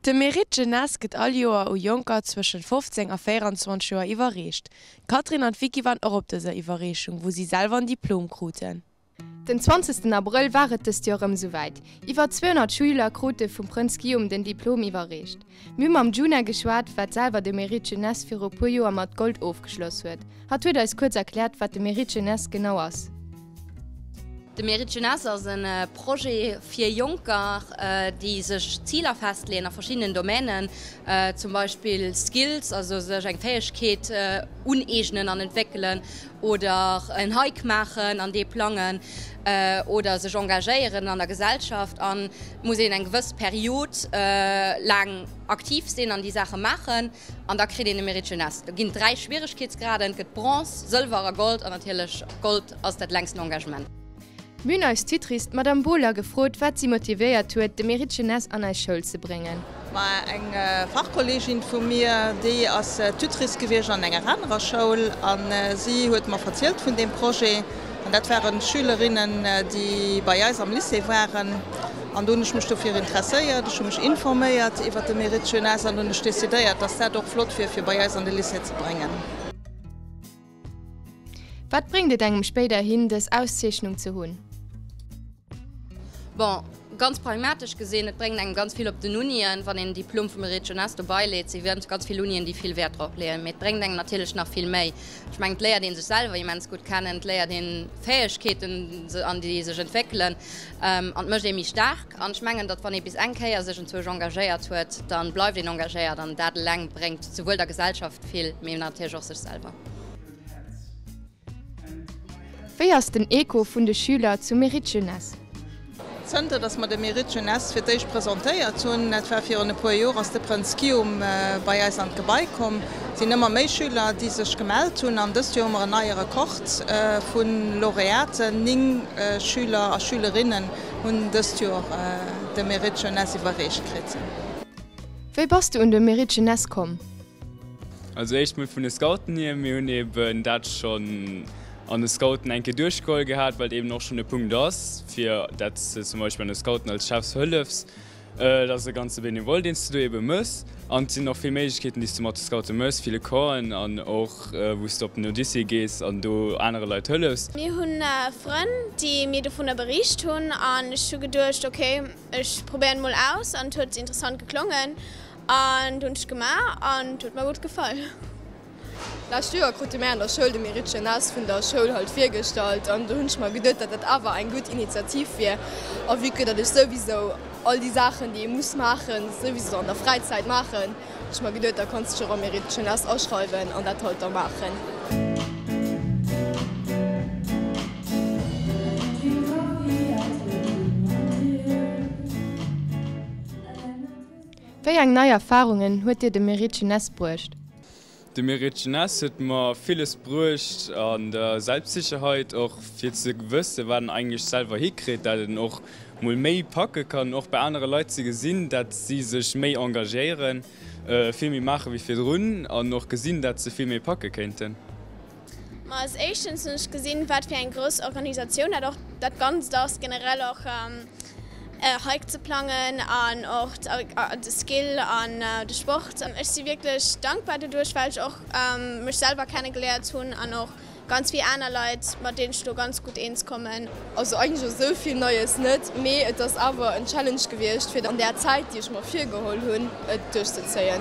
De Mérite Jeunesse gëtt all Joer u Jonker zwëschen 15 a 24 Joer iwwerreecht. D'Catherine an d'Vicky waren och op dëser Iwwerreechung, wou si selwer en Diplom kruten. Den 20 Abrëll war et dëst Joer rëm souwäit. Iwwer 200 Schüler krute vum Prënz Guillaume den Diplom iwwerreecht. Mir hu mam Djuna geschwat, wat selwer de Mérite Jeunesse viru puer Joer mat Gold ofgeschloss huet. Hatt huet eis kuerz erkläert, wat de Mérite Jeunesse genau ass. De Mérite Jeunesse ass e Projet fir Jonker, déi sech Ziler festleeën a verschiddenen Domänen, zum Beispill Skills, also sech eng Fäegkeet uneegnen an entwéckelen oder en Hike maachen an dee plangen oder sech engagéieren an der Gesellschaft. An et muss een eng gewëss Period laang aktiv sinn an déi Saache maachen. An da kritt een e Mérite Jeunesse. Do ginn et 3 Schwieregkeetsgraden, et gëtt Bronze, Sëlwer a Gold an natierlech Gold ass dat längsten Engagement. Mir hunn eis Tutrice, d'Madame Bohler, gefrot, wat si motivéiert huet, de Mérite Jeunesse an eis Schoul ze bréngen. Ma eng Fachkolleegin vu mir, déi ass Tutrice gewiescht an enger anerer Schoul a si huet mer verzielt vun deem Projet. An dat ware Schülerinnen, déi bei eis am Lycée waren. An do hunn ech mech dofir interesséiert, ech hu mech informéiert iwwert de Mérite Jeunesse an hunn ech decidéiert, dass dat och flott wier, fir bei eis an de Lycée ze bréngen. Wat bréngt et engem spéiderhin, dës Auszeechnung ze hunn? Bon, ganz pragmatesch gesinn, et bréngt engem ganz vill op den Unien, wann een en Diplom vum Mérite Jeunesse dobei leet. Si ganz vill Unien, déi vill Wäert drop leeën, mee et bréngt engem natierlech nach vill méi. Ech mengen, et léiert ee sech selwer immens gutt kennen, et léiert ee Fäegkeeten an déi sech entwéckelen an et mécht ee méi staark. An ech mengen, datt wann ee bis eng Kéier sech enzwousch engagéiert huet, da bleift een engagéiert an dat eleng bréngt souwuel der Gesellschaft vill, mee natierlech och sech selwer. Wéi ass den Echo vun de Schüler zum Mérite Jeunesse? Zënter datt mer de Mérite Jeunesse fir d'éischt presentéiert hunn, dat war virun e puer Joer, ass de Prënz Guillaume bei eis an d'Gebai komm. Et sinn ëmmer méi Schüler, déi sech gemellt hunn an dëst Joer hu mer en neie Rekord vu Laureaten, 9 Schüler a Schülerinnen hunn dëst Joer de Mérite Jeunesse iwwerreecht kritt. Wéi bass du un de Mérite Jeunesse komm? Also éischt mol vun de Scouten hier, mir hunn eben dat schonn an de Scouten eng Kéier duerchgeholl gehat, well et eben och schonn e Punkt ass, fir dat s de zum Beispill an de Scouten als Chef hëllefs. Et ass e ganze Benevole, deen s de do ebe mëss. An et sinn och vill Méiglechkeeten, déi s de mat de Scoute mëss, ville Campen an och wou s de op den Odyssée gees an do anere Leit hëllefs. Mir hunn Frënn, déi mir dovunner beriicht hunn an ech hu geduecht, ok, ech probéieren et mol aus an et huet interessant geklongen An hunn ech gemaach an et huet mer gutt gefall. Lescht Joer krute mär an der Schoul de Mérite Jeunesse vun der Schoul halt virgestallt an do hunn ech mer geduet, dat dat awer eng gutt Initiativ wier. A vue que datt ech souwisou all déi Saachen, déi ee muss maachen, souwisou an der Fräizäit maachen, hunn ech mer geduet, da kanns de dech och am Mérite Jeunesse aschreiwen an dat halt da maachen. Wéi eng nei Erfarungen huet dir de Mérite Jeunesse bruecht? De Mérite Jeunesse huet mer villes bruecht an der Selbstsicherheit, och fir ze wëssen, wat en eigentlech selwer hikritt, dat en och mol méi packe kann, och bei anere Leit ze gesinn, dat si sech méi engagéieren, vill méi maache wéi virdrun an och gesinn, dat se vill méi packe kéinten. Ma als éischtens hunn ech gesinn, wat fir eng grouss Organisatioun dat och dat Ganzt ass, generell och Hike ze plangen an och de Skill an de Sport. Ech si wierklech dankbar doduerch, well ech och mech selwer kennegeléiert hunn an och ganz vill aner Leit, mat deenen ech do ganz gutt eens kommen. Also eigentlech esou vill Neies net, mee et ass awer en Challenge gewiescht, fir an där Zäit, déi ech mer virgeholl hunn, et duerchzezéien.